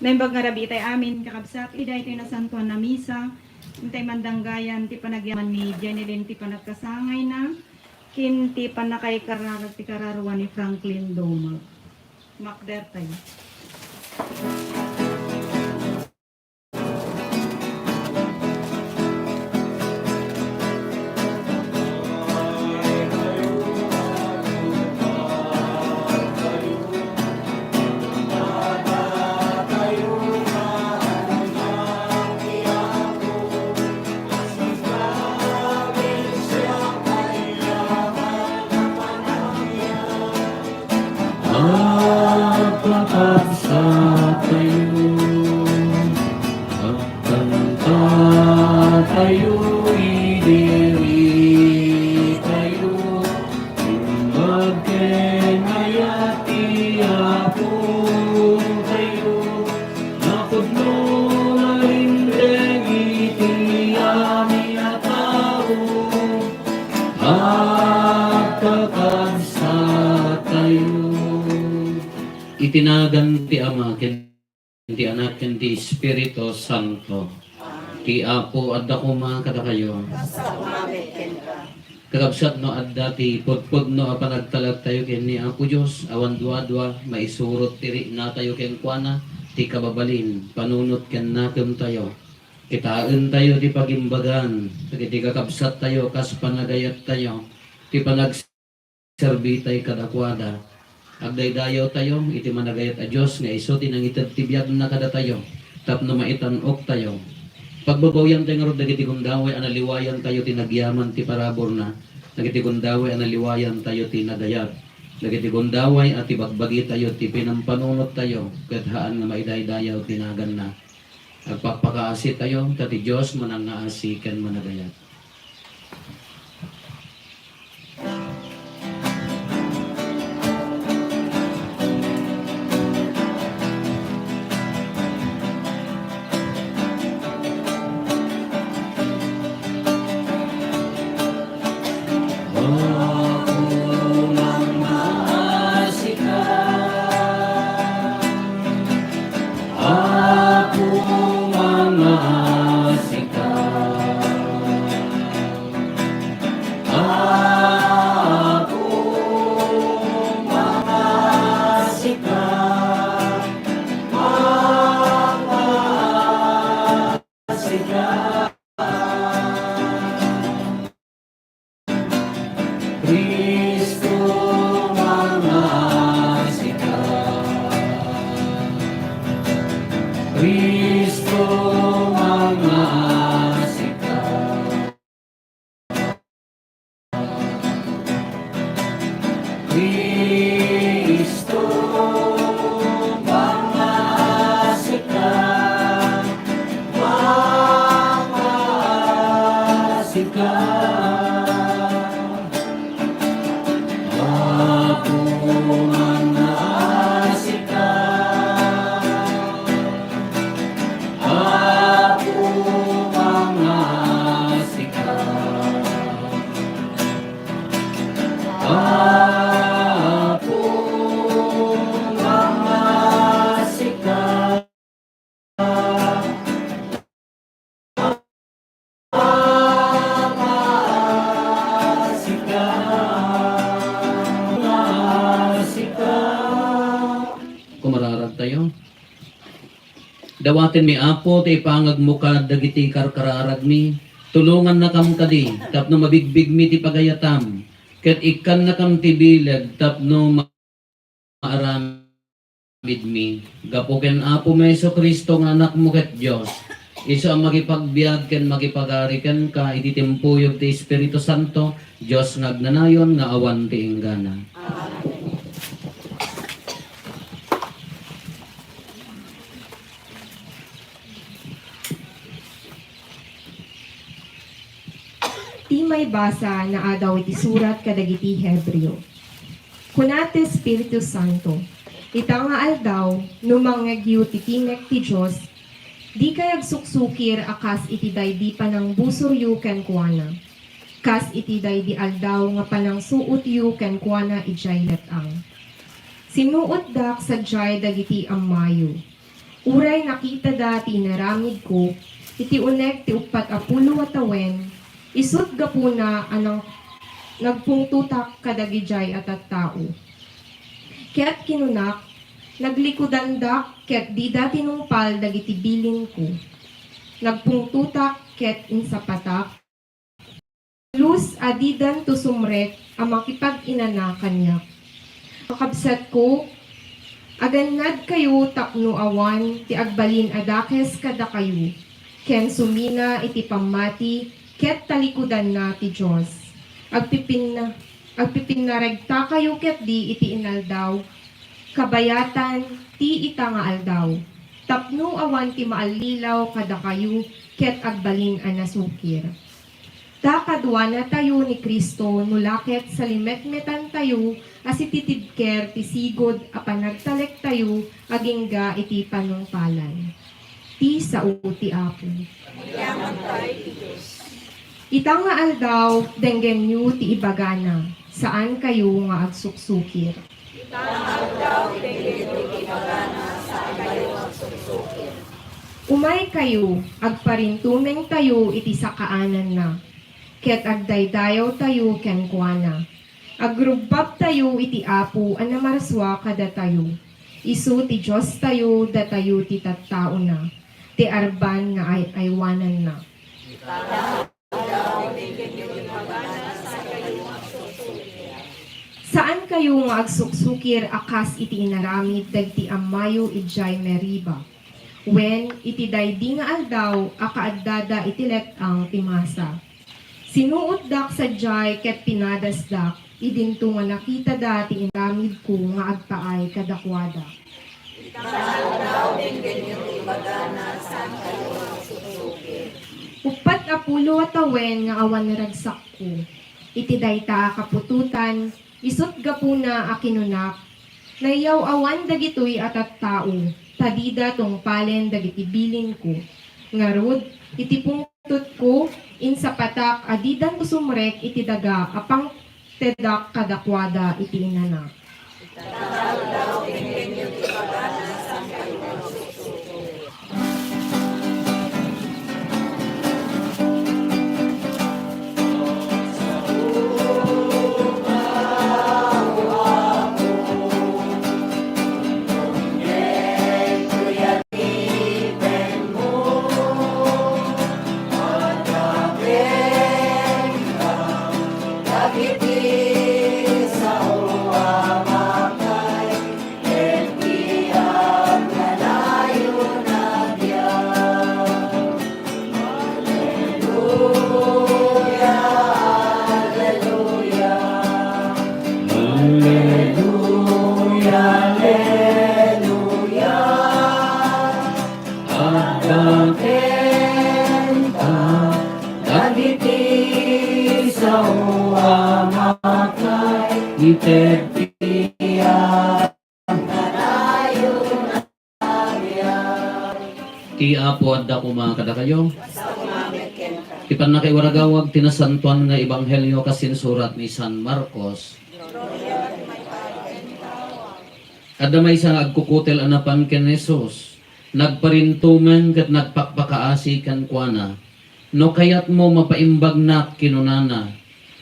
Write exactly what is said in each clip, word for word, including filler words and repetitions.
Naimbag nga rabii itay amin, kakabsat, ida itoy nasantoan a misa, intay mandanggayan ti panagyaman ni Jenilyn ti panagkasangayna, ken ti pannakaikararag ti kararua ni Franklin Domag. Makder tayo. Agpakabsat tayo, agkanta tayo, idiri tayo, imbag ken ayat ti Apo tayo, napudno, nalinteg iti amin a tao. Agkakabsat tayo. Iti nagan ti Ama, ken ti Anak, ken ti Espiritu Santo. Ti Apo adda koma kadakayo. Kakabsat, no adda ti pudpudno a panagtalagtayo ken ni Apo Dios, awan duadua, maisurot ti riknatayo kenkuana, ti kababalin, panunot ken nakemtayo. Kitaentayo ti pagimbagan dagiti kakabsattayo kas panagayattayo, ti panagserbitay kadakuada. Agdaydayawtayo iti Managayat a Dios nga isu ti nangited ti biagna kadatayo tapno maitan-oktayo. Pagbabawiantayo ngarud dagiti gundaway a naliwayantayo ti nagyaman ti paraburna, dagiti gundaway a naliwayantayo ti nagayat, dagiti gundaway a ti bagbagitayo ti pinampanunot tayo ket haan nga maidaydayaw ti naganna. Agpakpakaasitayo, ta ti Dios manangngaasi ken managayat. Apo, mangngaasika. Apo, mangngaasika. Apo, mangngaasika. Mangngaasika. Cristo, mangngaasika. Cristo, mangngaasika. Cristo, mangngaasika, mangngaasika. Apo, mangngaasika. Apo, mangngaasika. Apo, mangngaasika. Mangngaasika. Mangngaasika. Kumararag tayo. Dawatenmi, Apo, ti ipangagmo kad dagiti karkararagmi. Tulongannakam kadi tapno mabigbigmi ti pagayatam, ket ikkannakam ti bileg tapno ma-, maaramidmi. Gapu ken Apomi Jesu-Cristo nga Anakmo ket Dios, isu a makipagbiag ken makipagari kenka iti timpuyog ti Espiritu Santo, Dios nga agnanayon nga awan ti inggana. Ti maibasa naadaw iti surat kadagiti Hebreo. Kuna ti Espiritu Santo, "Ita nga aldaw, no mangngegyo ti timek ti Dios, dikay agsuksukir a kas iti daydi panangbusoryo kenkuana, kas iti daydi aldaw nga panangsuotyo kenkuana idiay let-ang." Sinuotdak sadiay dagiti ammayo. Uray nakitada ti inaramidko iti uneg ti uppat a pulo a tawen, isut' gapuna a nang-, nagpungtotak kadagidiay a tattao. Ket kinunak, naglikudandak ket dida tinungpal dagiti bilinko. Nagpungtotak ket insapatak. Lus a didanto sumrek a makipag-inana kaniak. Kakabsatko, agannadkayo tapno awan ti agbalin a dakes kadakayo, ken sumina iti pammati ket talikudanna ti Dios. Agpipinna-, agpipinnaregtakayo ketdi iti inaldaw, kabayatan ti ita nga aldaw, tapno awan ti maallilaw kadakayo ket agbalin a nasukir. Ta kaduanatayo ni Cristo no la ket salimetmetantayo a sititibker ti sigud a panagtalektayo agingga iti panungpalan. Ti sao ti Apo. Ita nga aldaw, denggenyo ti ibagana, saankayo nga agsuksukir. Umaykayo, agparintumengtayo iti sakaananna, ket agdaydayawtayo kenkuana. Agrubbabtayo iti Apo a namarsua kadatayo. Isu ti Diostayo, datayo ti tattaona, ti arban nga ay-aywananna. Saankayo nga agsuksukir a kas iti inaramid dagiti ammayo idiay Meriba, wen iti daydi nga aldaw a kaaddada iti let-ang ti Masa. Sinuotdak sadiay ket pinadasdak idinto nga nakitada ti inaramidko nga agpaay kadakuada. Uppat a pulo a tawen nga awan ragsakko. Iti dayta a kaputotan, isut' gapuna a kinunak, nayaw-awan dagitoy a tattao, ta dida tungpalen dagiti bilinko. Ngarud, iti pungtotko, insapatak a didanto sumrek iti daga a pang-, tedak kadakuada iti inana. Alleluia, alleluia. Adda kenka dagiti sao a makaited ti Ti Apo adda koma kadakayo. Ti pannakaiwaragawag ti nasantoan nga ebanghelio kas insurat ni San Marcos. Adda maysa nga agkukutel a napan ken Jesus. Nagparintumeng ket nagpakpakaasi kenkuana. "No kayatmo, mapaimbagnak," kinunana.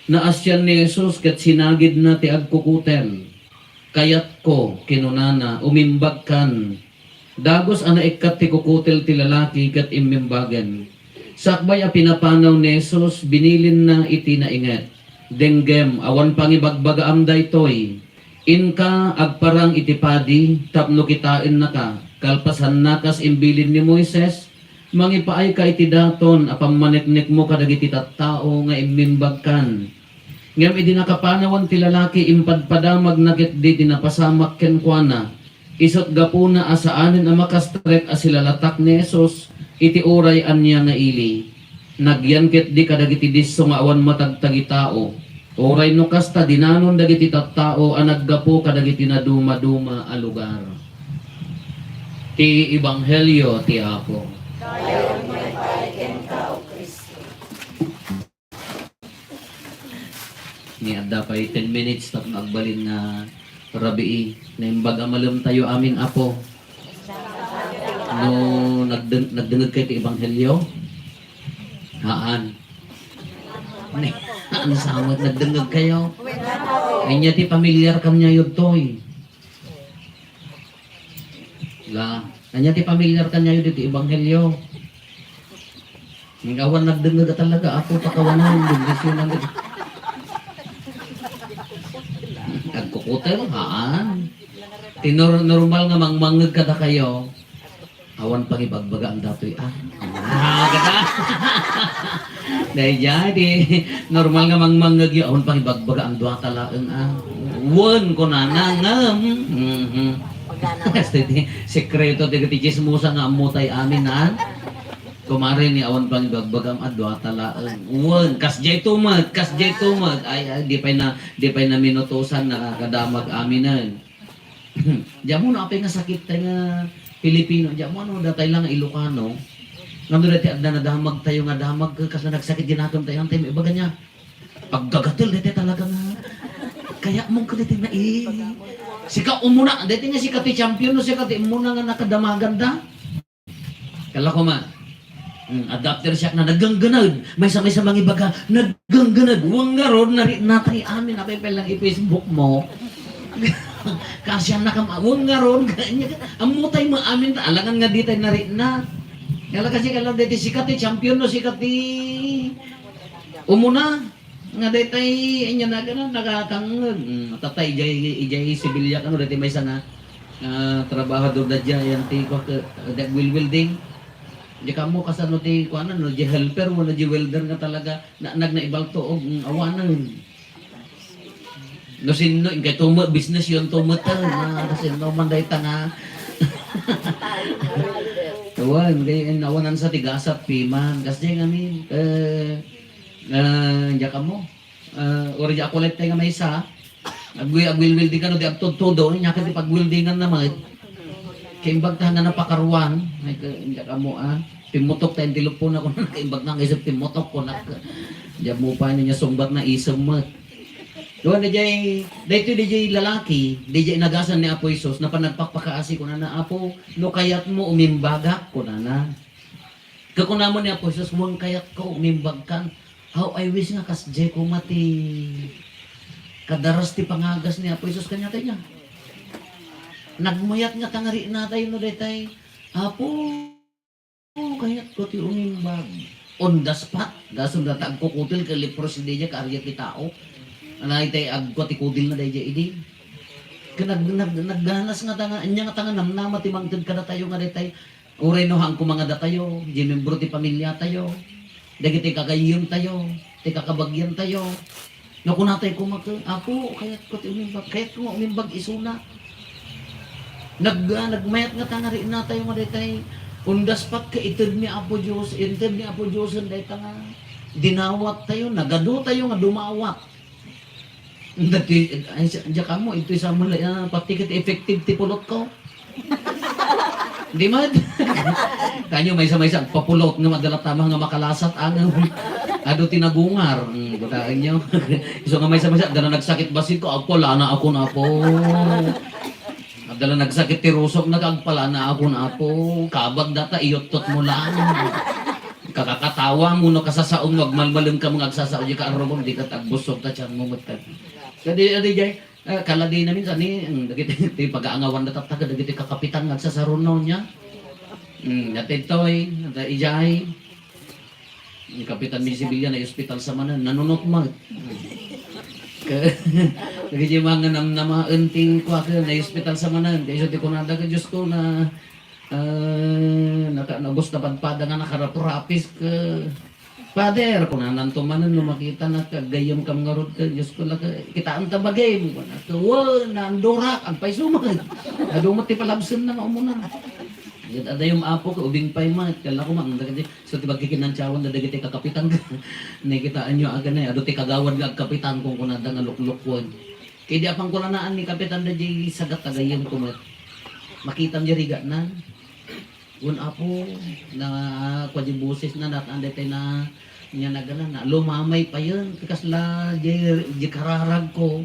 Naasian ni Jesus ket sinagidna ti agkukutel. "Kayatko," kinunana, "umimbagkan." Dagus a naikkat ti kukutel ti lalaki ket immimbagen. Sakbay a pinapanaw ni Jesus, binilinna iti nainget, "Denggem, awan pangibagbagaam daytoy. Inka, agparang iti padi tapno kitaennaka, kalpasanna kas imbilin ni Moises, mangipaayka iti daton a pammaneknekmo kadagiti tattao nga immimbagkan." Ngem idi nakapanawan ti lalaki, impadpadamagna ketdi ti napasamak kenkuana. Isut' gapuna a saanen a makastrek a silalatak ni Jesus iti uray ania nga ili. Nagyan ketdi kadagiti disso nga awan matagtagitao. Uray no kasta, dinanon dagiti tattao a naggapu kadagiti nadumaduma a lugar. Ti Ebanghelio ti Apo. Dayaw maipay kenka, O Cristo. Ni adda pay ten minutes tapno agbalin nga rabii. Naimbag a malemtayo amin, Apo. No, nagdeng-, nagdengngeg kayo ti ebanghelio? Haan. Ni, haan sa met, nagdengngeg kayo? Ania ti pamilyar kaniayo ditoy? La, ania ti pamilyar kaniayo ditoy ebanghelio? Nga awan nagdengngeg a talaga, Apo, pakawanen, bendisionan. Agkukutel, haan. Ti nor-, normal nga mangmangngeg kadakayo, awan pangibagbagaam datoy, ah. Ah, kada. Daydiay, di normal nga mangmangngegyo, awan pangibagbagaam, duata laeng, ah. Wen, kunana, ngem. Mhm. Basta di, sekreto, di, ti chismosa nga ammo tay amin, ah. Kumare ni awan pangibagbagam a duata laeng. Wen, kasdiay tumet, kasdiay tumet. Ay, ay, di pay na, di pay na minutusan, nakakadamag aminen. Diammo no apay nga sakit tay nga Pilipino, diammo no datay lang nga Ilocano. Ngano dati adda nadamag tayo nga damag, kasla nagsakit di nakem tayo, tay maibaga niya. Paggagatel dati talaga nga. Kaya mong kulitin na eh. Sika umuna, dati nga sika ti champion, no sika ti umuna nga nakadamagan da. Kala ko ma. Hmm, adapter siya na naggangganad. Maysa-maysa mangibaga, naggangganad. Wang garod, nari-, natay amin, apay pala lang i-Facebook mo. Kasi ang nakam-, wang garod, ganyan. Ammo tay mo amin, ta-, alangan nga di tay nari na. Kala kasi kala dati sikat ti champion no sikat ti umuna. Nga daytay, inya na gana, nagakangngeg. Mm, tatay, ijay, ijay sibilyak, ano, daytay maysa nga, ah, trabahador da dya, yan ti, kwa, ke, da, welding. Di kamo kasano ti, kwa, ano, di helper, wala di welder nga talaga, na, nag-, naibalto, og, mm, awanan. No sinno, inkay tumo, business yun, tumo, ta, na, sinno man dayta nga. Tuwan, di, awanan sa tigasat, piman. Kasi, I mean, eh, Ah, diak ammo. Ah, uray diak kulit tay nga maysa. Agwi-, agwilwilding kano di agtudtudo, nia ket ti pagwildingan na met. Kaimbag ta nga napakaruan. Ay, ka-, diak ammo, ah. Pimmutok ta iti lupona, kuna, kaimbag na nga isip pimmutok, kuna. Diak mo pa niya sungbat na isem met. Doon, dayjay, daytoy dayjay lalaki, dayjay inagasan ni Apo Jesus, napan nagpakpakaasi, kunana, "Apo, no kayatmo, umimbagak," kunana. Kakunamon ni Apo Jesus, "Wen kayatko, umimbagkan." How I wish nga kasdiay koma ti kadaras ti pangagas ni Apo Jesus kaniatayo. Nagmayat nga tangarina tayo no daytay, "Apo, kayatko ti umimbag." On the spot, gasum data agkukutil ken leprosy daydiay, kaarya ti tao. Anay tay agkua ti kudil na daydiay idi. Ken nag-, nag-, nagganas nga tanga, anya nga tanga namnama ti mangted kadatayo nga daytay. Uray no, haan koma nga datayo, di membro ti pamiliatayo, dagiti kagayyemtayo, ti kakabagiantayo. No kunatayo koma ket, "Apo, kayatko ti umimbag, kayatko nga umimbag isuna." Nag-, ah, nagmayat nga tangarina tayo nga daytay, on the spot ket ited ni Apo Dios, ited ni Apo Dios dayta nga dinawat tayo, nagadu tayo nga dumawat. Dati, ay, sa, diak ammo, itoy sa mula, ah, pati ket effective ti pulot ko. Di man. Kanyo, maysa-maysa, agpapulot nga madala tama nga makalasat, ano. Adu ti nagungar. Hmm, kutaenyo. Isu nga maysa-maysa, adda na nagsakit bassit ko, agpalana ako na po. Adda na nagsakit ti rusok, nagagpalana ako na po. Kabag data, iyottot mo lang. Kakakatawa mo, no, kasasaom, agmalmalem ka, mga agsasao, di ka arrobong, di ka tagbusog, ta tiyan mo, magtag-, Kadi, adi, jay, ah, kaladi na minsan ni, ang dagiti, ti pagaangawan na tatta, kadagiti kakapitan nga agsasaruno niya. Hmm, natay toy, natay ijay. Ang kapitan ni Sibilya na hospital sa manan, nanunot mo. Ka-, dagiti mga namnamaen ti kuwaka, na hospital sa manan. Kaya iso ti kunada ka, "Diyos ko, na, ah, naka-, nagusta padpada nga nakarapurapis ka." "Father," kunananto manen no makitanak, "gayyem kam ngarud ka, Diyos ko, laka, kitaan ta bagim," kunanto, "Wen, naandurak, agpayso met." Adu met ti palabsen na nga umuna. Ket adayom, Apo, ket ubing pay met, kala ko man, dagiti, so ti pagkikinantsawan da dagiti kakapitan. Nakitaanyo, aganay, adu ti kagawad nga agkapitan, kunkunada nga luklukwen. Ket di apan kunanaan ni kapitan da di sagat, "Gayyem ko met." Makitam di rigatnan. Wen, Apo, na, kuan di boses na, nat-, anday tay na, nia nagana na, lumamay payen, ti kasla, di, di kararag ko.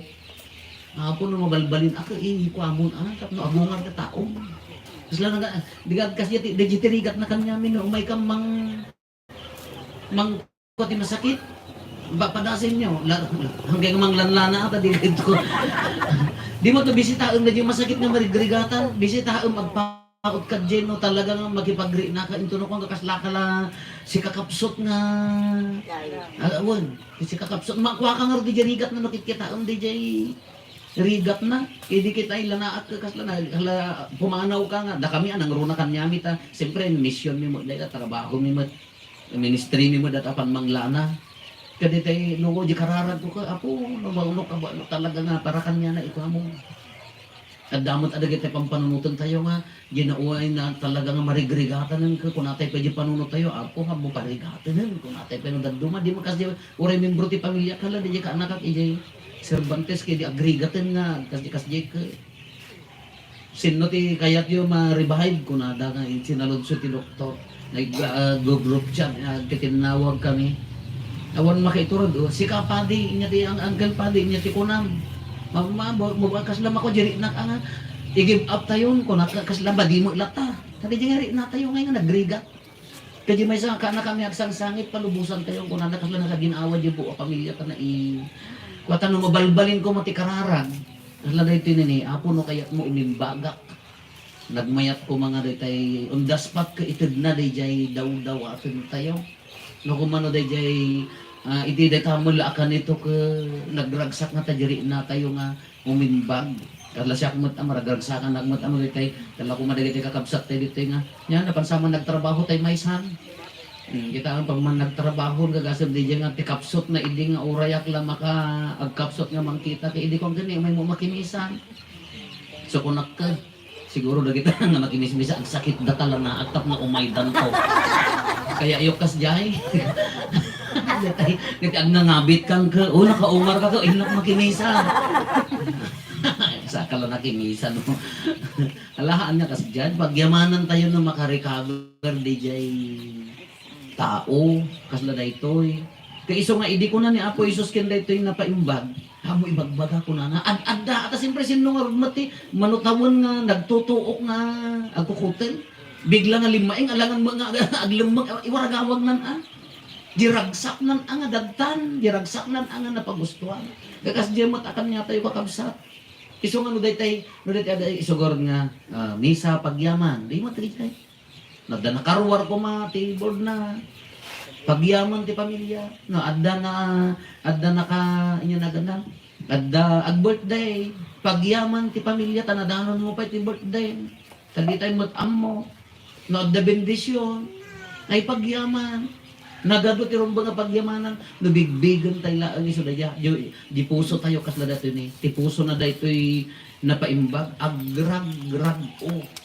Apo, no mabalbalin, ako, eh, kuamon, ah, tapno agungar ka taon. Kasla naga, di ka, kas, dagiti rigatna kaniamin, no, umay ka mang, mang, kua ti masakit. Ba, padasenyo, la, hanggang manglanlana ata, di dito. Dimo to bisitaem dagiti masakit nga marigrigatan, bisitaem agpaut ka dyan, no, talaga nga makipagrinaka, into no, kung kaslaka la, sikakapsut nga, ah, wen, sikakapsut, makuaka nga di rigatna, no, kitkitaem, di jay, rigatna, idi kita ilanaak ka kasla na, hala, pumanaw ka nga, dakami a nangruna kaniami ta, siyempre, mission mi met dayta, trabaho mi met, ministry mi met dayta a pammanglana. Kadi tay, no, di kararag ko ka, Apo, no, no, no, kaba-, no, talaga nga, para kaniana, ikaw mo. Adda met a dagiti pampanunoten tayo nga, Ginawaay na talaga nga marigrigatanen ket kunatay pay di panunot tayo, Apo, haanmo parigatenen, kunatay pay no dadduma, di man kasdi, uray membro ti pamilya ka la, di ka annakak idiay Cervantes, ket di agrigaten nga, kasdi, kasdi ket. Sinno ti kayatyo ma-revive, kunada nga sinaludso ti doktor. Nag, ah, go-, group chat, ah, agkitinnawag kami. Awan makaiturod, oh. Sika, Padi, inya ti ang-, Uncle Padi, inya ti kunam. Ma-, ma-, ma-, ma-, kasla mako, diri na ka nga, i-give up tayon, kuna ka, kasla madi mo latta. Kadi diri na tayo ngay nga nagrigat. Kadi maysa, kana kami agsangsangit, palubosan tayo, kuna na kasla nagaginawa, di buo a pamilya ka na i-, kuwata no mabalbalin ko mati kararag. Kasla daytoy nini, Apo, no kayat mo umimbagak. Nagmayat koma nga daytay, on the spot ket itedna dayjay dawdaw a aten tayo. No kumano dayjay, ah, iti dayta mela a kanito ket nagragsak nga ta diri na tayo nga umimbag. Kasla siak met a maragragsakan ak met a daytay, kasla koma dagiti kakabsat tayo ditoy nga, nia, napansaman nagtrabaho tay maysan. Hmm, kita ang pagman nagtrabaho, gagasem dayjay nga ti kapsut na idi nga urayak la maka agkapsut nga mangkita, kay idi kong gani, may mo makimisan. So, kunak ka, Siguro dagita nga makimismisa, agsakit da talaga, agtap nga umaydanto. Kaya ayok kasdiay. Dagiti, dagiti agnangabit kan ka, o, nakaungar ka ka, innak makimisa. Saka la nakimisa, no? Alahaan nga kasdiay, pagyamanan tayo no makarecover, dayjay tao, kasla daytoy. Kay isu nga idi kuna ni Apo Jesus ken daytoy napaimbag, "Haanmo ibagbaga," kunana. Ad-, adda, ta siyempre, sinno ngarud met ti mano tawen nga nagtutuok nga agkukutel? Bigla nga limmaing, alangan mo nga aglemmeng, iwaragawagnan a. Diragsaknan a nga dagtan, diragsaknan a nga napagustuhan. Kakas di met akan nga tayo kakabsat. Isu nga no daytay, no daytay adda isugar nga, ah, misa, pagyaman, di mo ti daytay. Adda nakaruar koma ti board na pagyaman ti pamilya. No, adda na, adda naka, inyo na ganda. Adda ag-birthday, pagyaman ti pamilya, ta nadanon mo pay ti birthday. Dagitay met ammo. No, adda bendisyon. Ay pagyaman. Nagadu ti rumbeng a pagyamanan. No, bigbigen tay laeng isu dayta. Di, di puso tayo kasla daytoy ni. Ti puso na daytoy napaimbag. Agragrag-o.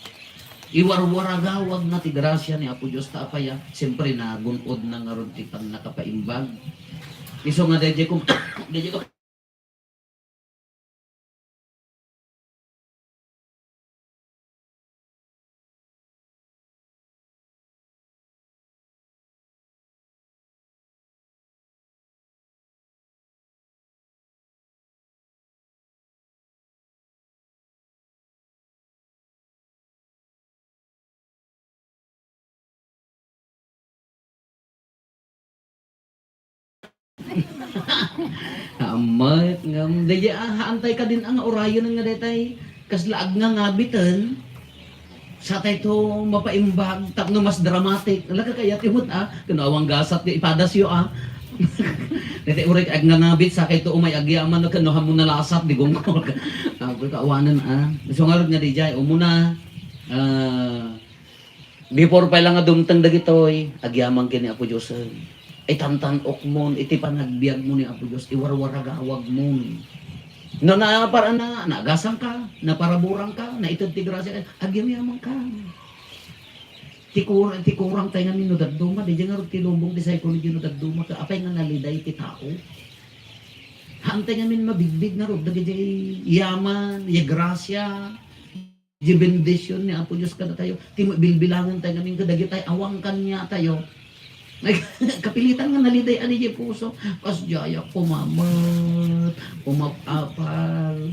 Iwarwaragawagna ti grasia ni Apo Dios ta apay a, siyempre, nagun-odna ngarud ti pannakapaimbag. Isu nga dayjay kum-, dayjay kum-, Ammet ngem, dayjay, ah, haantay kadin a nga urayen nga daytay kasla agnangabiten. Sa tayo to mapaimbag tapno mas dramatic. Ala, kakayat imut, ah. Kano awang gasat nga ipadasyo, ah. Daytay uray agnangabit, sa kayo to umay agyaman, no, kano hamo nalasat, di gungkol. Ah, kaawanan, ah. So, ngarud nga dayjay, umuna, ah, Before pay la nga dumteng dagitoy, agyaman ken ni Apo Dios, eh. Itantan-okmon iti panagbiagmo ni Apo Dios, iwarwaragawagmon. No, na, para na, naagasanka, naparaburanka, naited ti grasia, agyamyamanka. Ti kur-, ti kurang tayo ngamin no dadduma, di ngarud ti lubong ti psychology no dadduma, ka apay nga naliday ti tao. Haantay ngamin mabigbig ngarud, dagiti yaman, ya grasia, Di bendision ni Apo Dios kadatayo. Ti bilbilangan tayo ngamin kadagitay awan kaniatayo. Ay, kapilitan nga naliday-an idiay puso. Kasdiay a kumamet, umap-apal.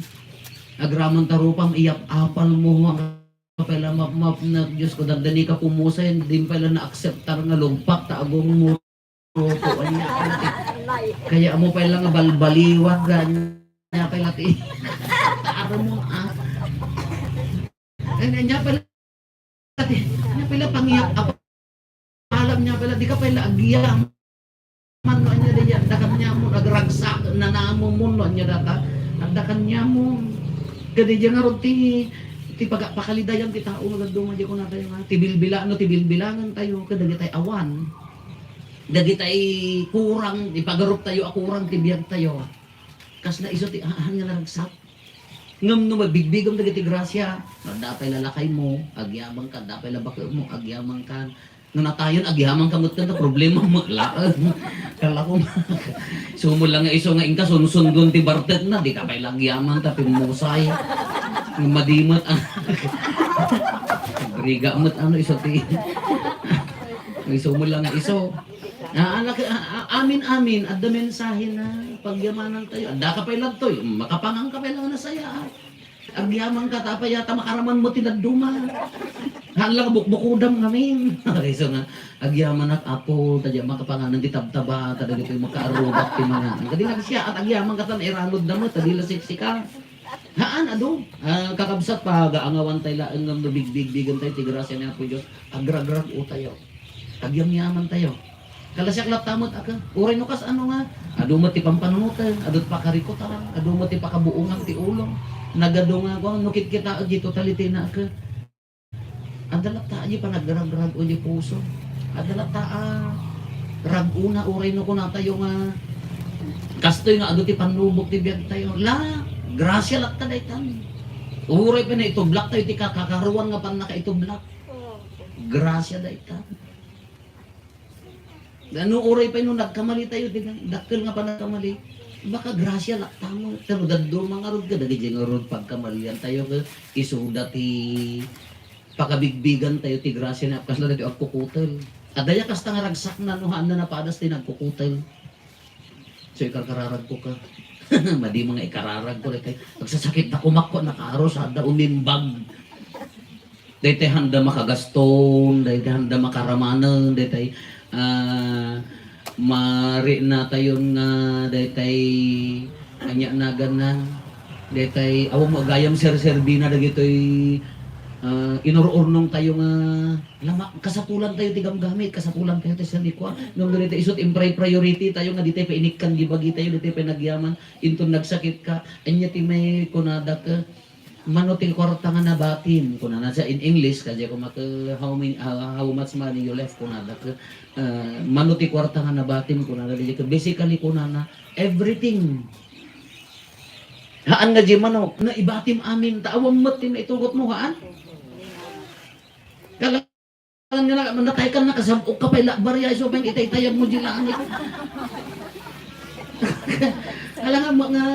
Agraman ta rupam, iyap-apal mo. pay la mapmapnek, Diyos ko, dandani ka pumusa, hindi pay la na-acceptar nga lumpak ta agummuruto, ania pay la ti, kaya mo pay la nga balbaliwag, ania pay la ti, taro mo, ah. Ania, ania pay la ti, ania pay la pangiyak, apalam nia pay la, di ka pay la agyam. Man no ania daydiay, adda kaniamon, agragsak, nanamomon, no ania data, adda kaniamon. Kadi diay ngarud ti, ti paga-, pakalidayan ti tao, no dadduma diay kunatayo nga, ti bilbila-, no, ti bilbilangan tayo, kadagitay awan. Dagitay kurang, ti pagarup tayo a kurang ti biag tayo. Kasla isu ti haan nga naragsak. Ngem no mabigbigem dagiti grasia, adda pay la lakaymo, agyamanka, adda pay la baketmo, agyamanka. No natayon, agyamanka met kanta, problema met laeng. Kala ko, sumol lang nga isu nga inka sunsundon ti bartekna, di ka pay la agyaman ta pimmusay. Madi met, anak. Briga met, ano, isu ti, sumol lang nga isu. Ah, anak, ah, ah, amin-amin, adda mensahena, pagyamanan tayo. Adda ka pay la ditoy, makapangan ka pay la nga nasaya, ah. Agyamanka, ta apay ta makaraman mo ti dadduma. Haan lang bukbukodam ngamin. Isu nga, agyamanak, Apo, ta diak makapanganan ti tabtaba, ta dagitoy makaarrudak ti mangan. Kadi nagsiaat, agyamanka ta nairanudda met, ta di la siksika. Haan, adu. Ah, kakabsat, pagaangawan tay laeng ngem no bigbigbigen tayo ti grasia ni Apo Dios, agragrag-o tayo. Agyamyaman tayo. Kalasiak latta met a ka. Uray no kas-ano nga, adu met ti pampanunoten, adu ti pakarikutan, adu met ti pakabuongan ti ulo. Nagadu nga, kuan, no kitkitaek di totality na a ka. Adda latta a di panagragrag-o di puso. Adda latta a rag-ona uray no kunatayo nga, kastoy nga adu ti pannubok ti biag tayo. La, grasia latta daytan. Uray pay naitublak tayo ti kakakaruan nga pannakaitublak. Grasia daytan. No uray pay no nagkamali tayo, ti dakkel nga panagkamali, baka grasia latta met. Pero dadduma ngarud kadagiti ngarud pagkamalian tayo, ket isuda ti pakabigbigan tayo ti grasia ni Apo, kasla daytoy agkukutel. Adda ya kasta nga ragsakna no haanna napadas ti nagkukutel. So, ikarkararagko ka. Madi nga ikararagko, daytoy. Agsasakit da kumakko, nakaaro, sada umimbag. Daytoy handa makagaston, daytoy handa makaramanen, daytoy, ah, mari natayon nga daytoy ania naganna, daytoy awan mo gayam serserbina dagitoy, ah, inur-urnong tayo nga lama-, kasapulan tayo ti gamgamit, kasapulan tayo ti sanikua. Ngem daytoy isu ti impri-, priority tayo nga ditoy painikkan di bagi tayo, ditoy pay nagyaman, inton nagsakit ka, ania ti may kunada ka, Mano ti kuarta nga nabatim, kunana sa in English, kadi ko maka, "How many, ah, how much money you left?" kunada ka, ah, "Mano ti kuarta nga nabatim?" kunada, di ka, basically, kunana, "Everything." Haan nga di mano, naibatim amin, ta awan met ti maitugot mo, haan? Kala Alam nga na, natay ka, nakasab-ok ka pay la, barya isu pay itaytayab mo di langit. Alam nga, nga,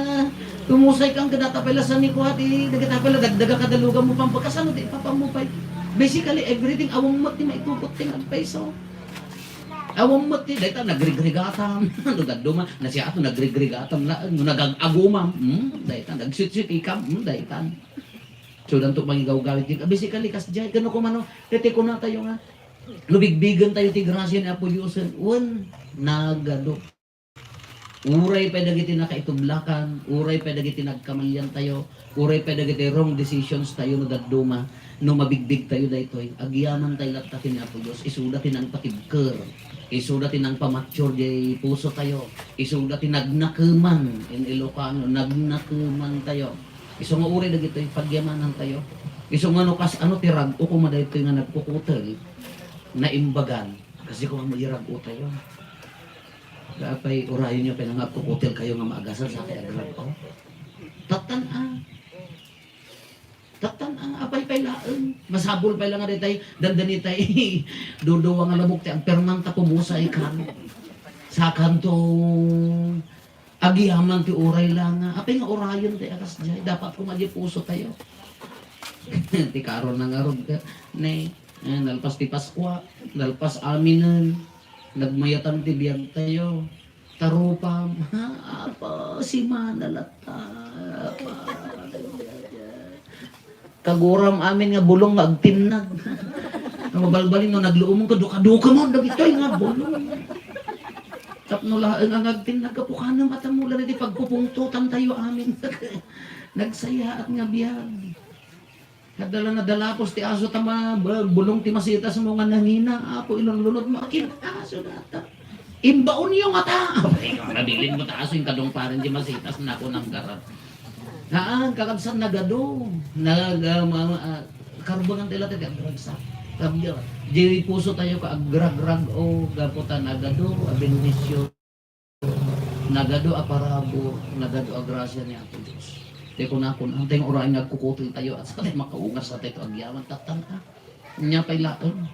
tumusay ka, ang kadata pay la sa ni kuha, ti, dagita pay la, dagdaga ka, dalugan mo, pampakasano, ti, papa mo pay. Basically, everything, awang mo, ti, maitupot, ti, nagpaiso. Awang mo, ti, dayta, nagrigrigatam. Ano, gaduma, na siya ato, nagrigrigatam, na, ano, nagag-agumam, hmm, dayta, nagswit-swit ikam, hmm, dayta. So, danto mangigawgawid ket, ah, basically, kasdiay, kano kumano, ket ti kunatayo nga, no bigbigen tayo ti grasia ni Apo Dios, wen, nagadu. Uray pay dagiti nakaitublakan, uray pay dagiti nagkamalian tayo, uray pay dagiti wrong decisions tayo no dadduma, no mabigbig tayo daytoy, agyaman tayo latta ken ni Apo Dios, isuda ti nangpakibker, isuda ti nangpamature diay puso tayo, isuda ti nagnakeman, in Ilocano, nagnakeman tayo. Isu nga uray dagitoy pagyamanan tayo. Isu nga no kas-ano ti rag-o koma daytoy nga nagkukutel, naimbagan. Kasi kung ano irag-o tayo. Apay, urayon niyo pay nga agkukutel kayo nga maagasal sa kay agrag-o. Tatan, ah. Tatan, ah, apay pay laeng. Masapul pay lang nga daytay, dandani tay, duduwa nga labok ti agpermanta, pumusay kan. Sakanto, Agyaman ti uray la nga, apay nga urayon ti akas diay, dapat koma diay puso tayo. Ti karon na ngarud ka, ne, eh, nalpas ti Paskua, nalpas aminen, nagmayatan ti biag tayo, tarupam, ha, apa, simana latta, apa, kaguram amin nga bulong nga agtinnag. Ang mabalbalin no nagluomon ka, dukaduka mo, dagitoy nga bulong. Tapno laeng nga agtinnag ka, pukanem at mo, lalo ti pagpupungtotan tayo amin. Nagsayaat nga biag. Kadala na dalapos ti aso ta ma-, ba-, bulong ti masitas mo nga nangina, Apo, ilunlunod mo, akin aso data. Imbaon yung mata. Nabilin mo ta aso yung kadong parin di masitas na ako nang garap. Haan, kakabsat nagado. Nag-, ah, ma-, ah, karbangan tayo lahat, agragsak. Sabi niya, di puso tayo ka agragrag, o gapo ta nagado, a bendisyon. Nagado a parabur, nagado a grasia ni Apo Dios. Ti kunakon, antay nga uraen nga agkukutil tayo, at sa tayo makaungas sa tayo agyaman, tattan ka. Nya pay laeng.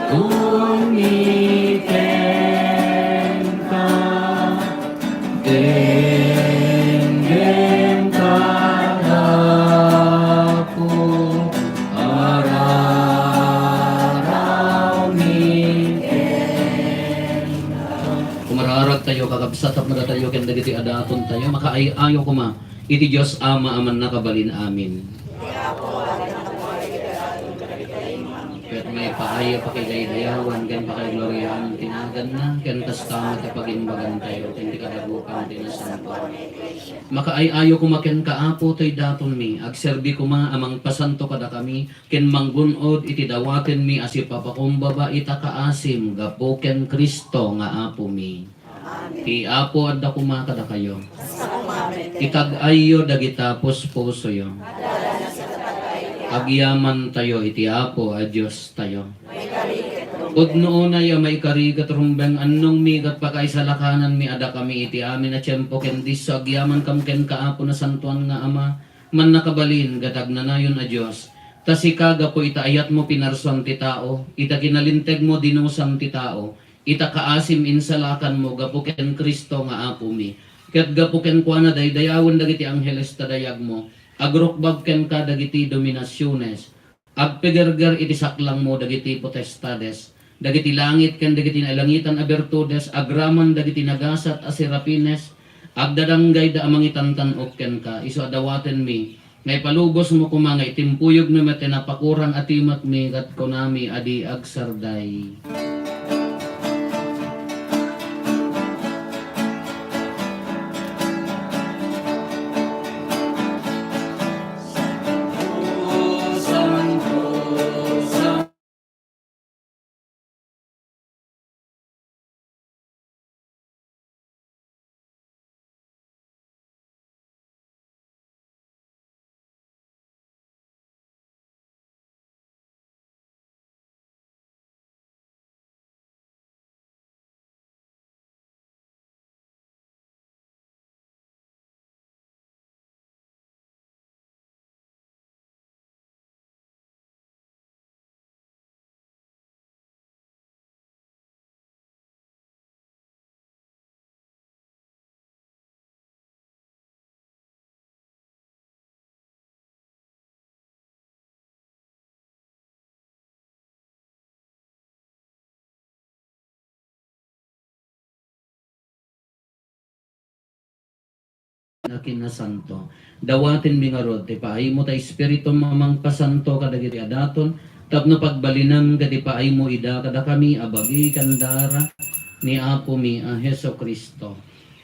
Idaton mi kenka, denggem kada Apo, araraw mi kenka. Kumararag tayo, kakabsat, tapno datayo ken dagiti a daton tayo, makaay-ayo koma iti Dios Ama a mannakabalin amin. Ket maipaay a pakidaydayawan ken pakaigloriaan ti naganna, ken kasta met a pagimbagan tayo ken ti kadagupan ti nasantoan. Makaay-ayo koma kenka, Apo, toy datonmi. Agserbi koma a mangpasanto kadakami ken manggun-od iti dawatenmi a sipapakumbaba ita kaasim gapu ken Cristo nga Apomi. Ti Apo adda koma kadakayo. Itag-ayyo dagita puspusoyo. Agyamantayo iti Apo a Diostayo. Pudno unay a maikari ket rumbeng, annongmi ket pakaisalakananmi a dakami iti amin a tiempo ken disso agyamankam kenka, Apo Nasantoan nga Ama, mannakabalin ket agnanayon a Dios. Ta sika, gapu ita ayatmo pinarsuan ti tao, ita kinalintegmo dinusan ti tao, ita kaasim insalakanmo gapu ken Cristo nga Apomi. Ket gapu kenkuana, daydayawen dagiti angheles ta dayagmo. Agrukbab kenka dagiti dominasiones. Agpigerger iti saklangmo dagiti potestades. Dagiti langit ken dagiti nailangitan a birtudes, agraman dagiti nagasat a serafines, agdadanggayda a mangitantan-ok kenka. Isu a dawatenmi, nga ipalubosmo koma nga itimpuyogmi met ti napakurang a timekmi ket kunami a di agsarday. a kinasanto. Dawatenmi ngarud ti paaymo ta Espiritum a mangpasanto kadagiti adaton, tapno pagbalinem ket ipaaymo ida kadakami a bagi ken dara ni Apomi a Jesu-Cristo.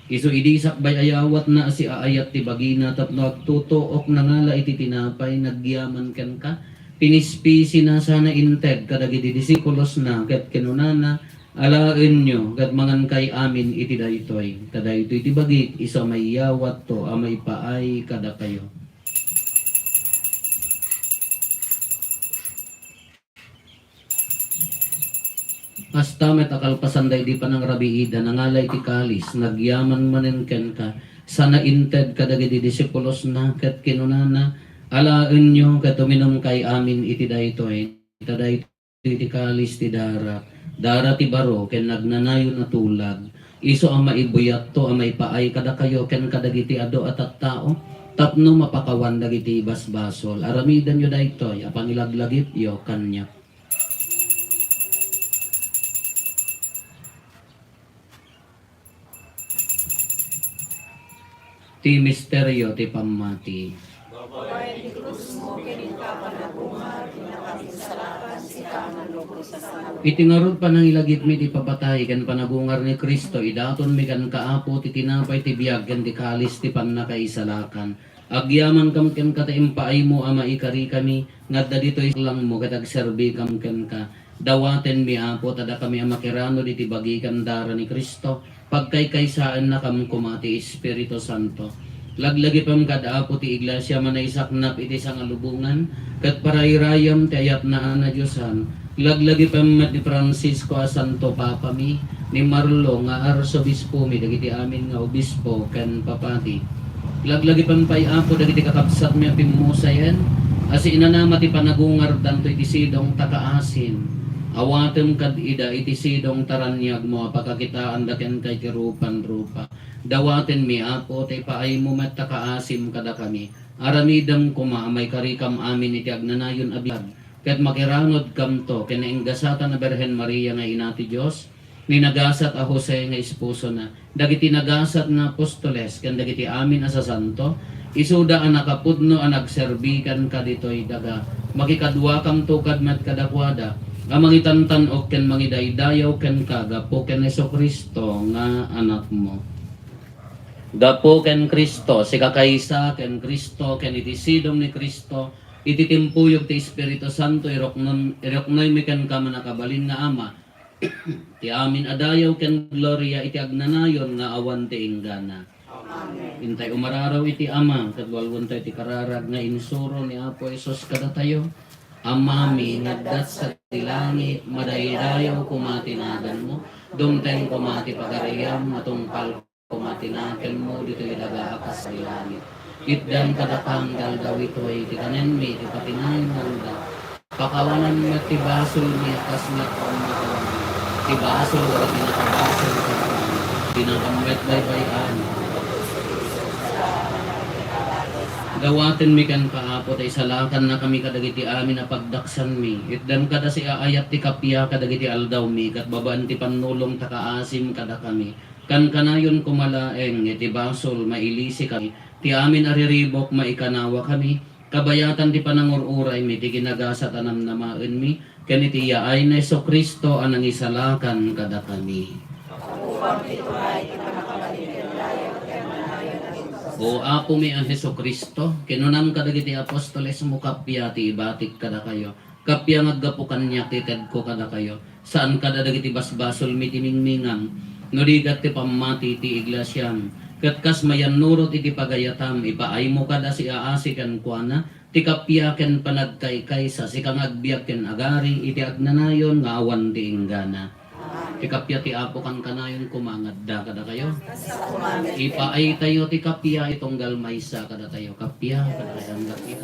Isu idi sakbay a yawatna a siaayat ti bagina tapno agtutuok nangala iti tinapay nagyaman kenka, pinispisina sana inted kadagiti disipulosna ket kinunana, "Alaenyo ket mangankay amin iti daytoy, ta daytoy ti bagik isu a maiyawatto a maipaay kadakayo." Kasta met a kalpasan daydi panangrabiida, nangala iti kalis, nagyaman manen kenka, sana inted kadagiti disipulosna, ket kinunana, "Alaenyo ket uminumkay amin iti daytoy, ta daytoy iti kalis ti darak, dara ti baro ken nagnanayon a tulag, isu a maibuyatto a maipaay kadakayo ken kadagiti adu a tattao, tapno mapakawan dagiti basbasol. Aramidenyo daytoy a pangilaglagipyo kaniak." Ti misterio ti pammati. Babaen ti krusmo ken inka panagungar, inka pinagsalakan, sika nga lubos a sangauli. Iti ngarud panangilagipmi ti ipapatay ken panagungar ni Cristo, idatonmi kenka, Apo, ti tinapay ti biag ken ti kalis ti pannakaisalakan. Agyamankam kenka ta impaaymo a maikarikami nga adda ditoy langmo ket agserbikam kenka. Dawatenmi, Apo, ta dakami a makiranod iti bagi ken dara ni Cristo, pagkaykaysaennakam koma ti Espiritu Santo. Laglagipem kad, Apo, ti Iglesia a naisaknap iti sangalubongan, ket parayrayam ti ayatna a nadiosan. Laglagipem met ni Francisco a Santo Papami, ni Marlo nga Arsobispomi, dagiti amin nga obispo ken papadi. Laglagipem pay, Apo, dagiti kakabsatmi a pimmusayen a siinanama ti panagungardanto iti sidong ta kaasim. Awatem kad ida iti sidong ta raniagmo a pakakitaanda kenka iti rupan rupa. Dawatenmi, Apo, ta ipaaymo met ta kaasim kadakami. Aramidem koma a maikarikam amin iti agnanayon a biag, ket makiranodkamto ken nainggasatan a Birhen Maria nga Ina ti Dios, ni nagasat a Jose nga esposona, dagiti nagasat nga apostoles, ken dagiti amin a sasanto, isuda a nakapudno a nagserbi kenka ditoy daga. Makikaduakamto kad met kadakuada a mangitantan-ok ken mangidaydayaw kenka gapu ken Jesu-Cristo nga Anakmo. Gapu ken Cristo, sikakaysa ken Cristo, ken iti sidong ni Cristo, iti timpuyog ti Espiritu Santo, iruknon-, iruknoymi kenka, mannakabalin nga Ama, ti amin a dayaw ken gloria iti agnanayon nga awan ti inggana. Amen. Intay umararaw iti Ama, ket walwentayo ti kararag nga insuro ni Apo Jesus kadatayo. Amami nga adda sadi langit, madaydayaw koma ti naganmo, dumteng koma ti pagariam, matungpal koma ti nakenmo ditoy daga a kas sadi langit. Itdan kadakami nga aldaw itoy ti kanenmi ti patinayon nga aldaw. Pakawanam met ti basolmi a kas met pamakawanmi ti basol dagiti nakabasol kadakami. Dinakam met baybay-an. Dawatenmi kenka, Apo, ta isalakannakami kadagiti amin a pagdaksanmi. Itdan kada siaayat ti kappia kadagiti aldawmi, ket babaen ti pannulong ta kaasim kadakami. Kankanayon koma laeng iti basol, mailisikami. Ti amin a riribuk, maikanawakami. Kabayatan ti panangur-uraymi ti ginagasat a namnamaenmi, ken iti yaay ni Jesu-Cristo a nangisalakan kadakami. O Apomi a Jesu-Cristo, kinunam kadagiti apostolesmo, kappia ti ibatik kadakayo. Kappia nga aggapu kaniak ti itedko kadakayo. Saan kada dagiti basbasolmi ti mingmingam, no di ket ti pammati ti iglesiam. Ket kas mayannurot iti pagayatam, ipaaymo kada siaasi kenkuana ti kappia ken panagkaykaysa, sika nga agbiag ken agari iti agnanayon nga awan ti inggana. Ti kappia ti Apo kankanayon koma nga adda kadakayo. Ipaaytayo ti kappia itunggal maysa kadatayo. Kappia, kadatayo, kappia.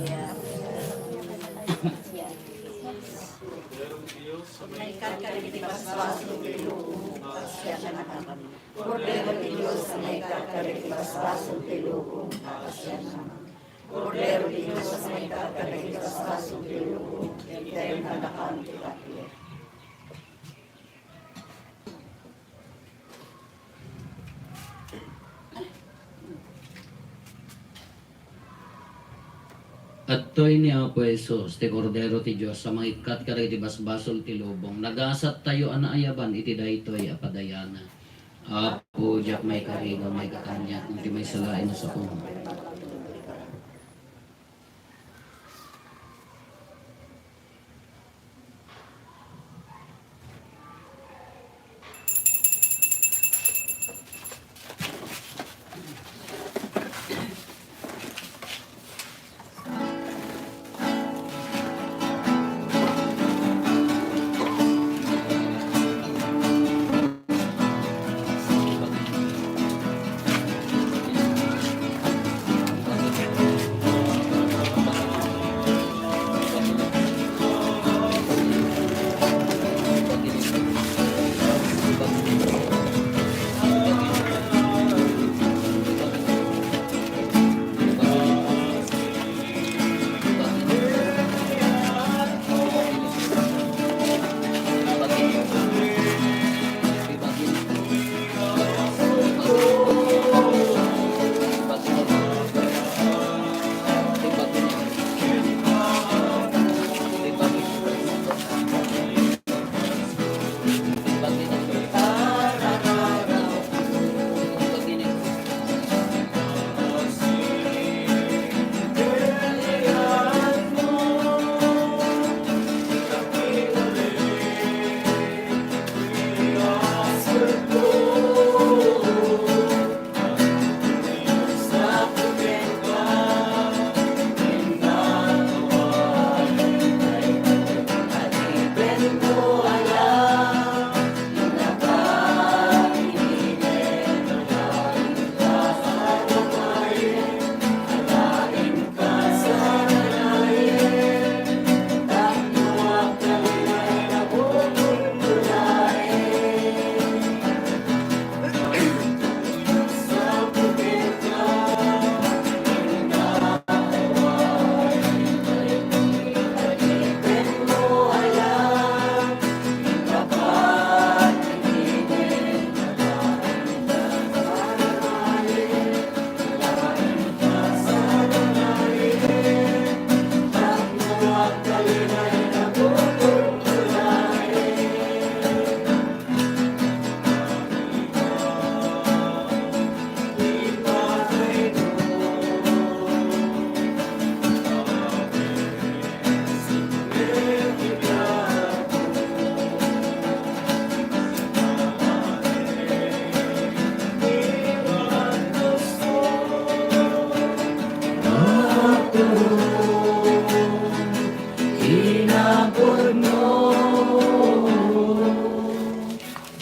Kordero ti Dios a maikarga dagiti basbasol ti lubong, pasianakami. Kordero ti Dios a maikarga dagiti basbasol ti lubong, pasianakami. Kordero ti Dios a maikarga dagiti basbasol ti lubong, itedka kadakami ti kappia. Adtoy ni Apo Jesus, ti Kordero ti Dios a mangikkat kadagiti basbasol ti lubong. Nagasattayo a naayaban iti daytoy a padayana. Apo, diak maikari nga maikakaniak iti maysa laeng a saom.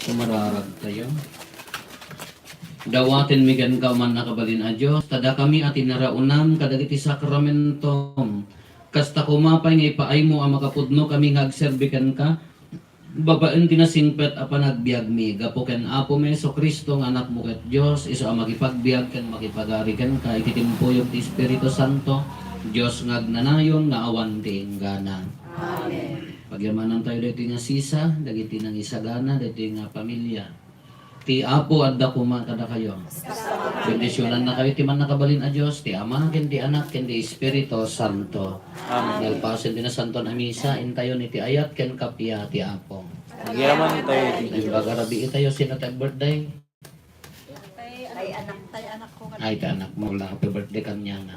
Kumararag tayo. Dawatenmi kenka, O mannakabalin a Dios, ta dakami a tinaraonam kadagiti sakramentom. Kasta koma pay nga ipaaymo a makapudno kami nga agserbi kenka babaen ti nasingpet a panagbiagmi. Gapu ken Apomi Jesu-Cristo nga Anakmo ket Dios, isu a makipagbiag ken makipagari kenka iti timpuyog ti Espiritu Santo, Dios nga agnanayon nga awan ti inggana. Amen. Pagyamanantayo daytoy nga sisa, dagiti nangisagana, daytoy nga pamilia. Ti Apo adda koma kadakayo. Bendisionannakayo ti mannakabalin a Dios, ti Ama, ken ti Anak, ken ti Espiritu Santo. Amen. Nalpasen ti nasantoan a misa, intayon iti ayat ken kappia ti Apo. Agyamantayo iti Dios. Imbaga rabii tayo, sino ti birthday? Ay, anak, tay anak ko. Ay, ti anakmo la. Happy birthday kaniana.